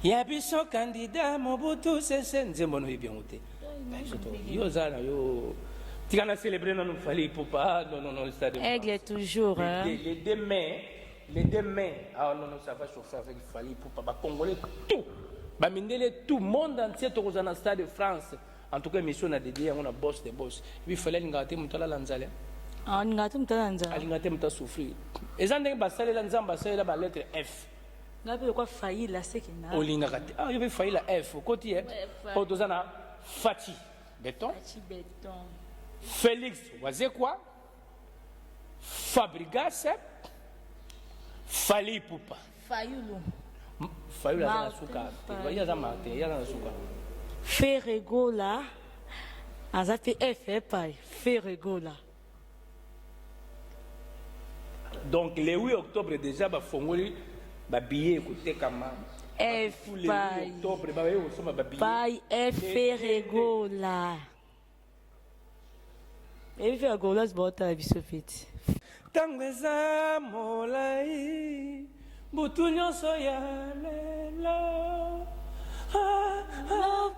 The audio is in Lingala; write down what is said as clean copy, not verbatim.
Ya biso candidat Mobutu Sese nzembo no yebi yango te. Yo oza na yo tika na célébrer nanu Fally Ipupa. Ah, non non non, stade Aigle toujours hein. Les 2 mai, les 2 mai. Ah non non, ça va chauffer avec Fally Ipupa. Ba Congolais tout. Ba mindele tout monde entier tokozala na stade de France. En tout cas émission na dédié yango na boss de boss. Et puis Fally alingaka te moto alala nzala. Ah, alingaka te moto alala nzala. Alingaka te moto asouffrir. Eza ndenge basalela Nzambe asalela ba lettre F. Nga pe lokwa Fayila seke na. Olingaka te. Ah, yo pe Fayila F. Okoti eh. Oyo toza na Fatshi Beton. Fatshi Beton. Felix Wazekwa. Fabrigas. Fally Ipupa. Fayulu. Fayulu aza na suka. Ye aza Martin, ye aza na suka. Ferre Gola aza pe F epai Ferre Gola. Donc le 8 octobre déjà bafongoli ba billets ekotekama. F le 8 octobre baye kosomba ba billets. Pai F Ferre Gola. Ebi Ferre Gola baotala biso feti. Ntango eza molai butu nyonso ya lelo. Ah, ah.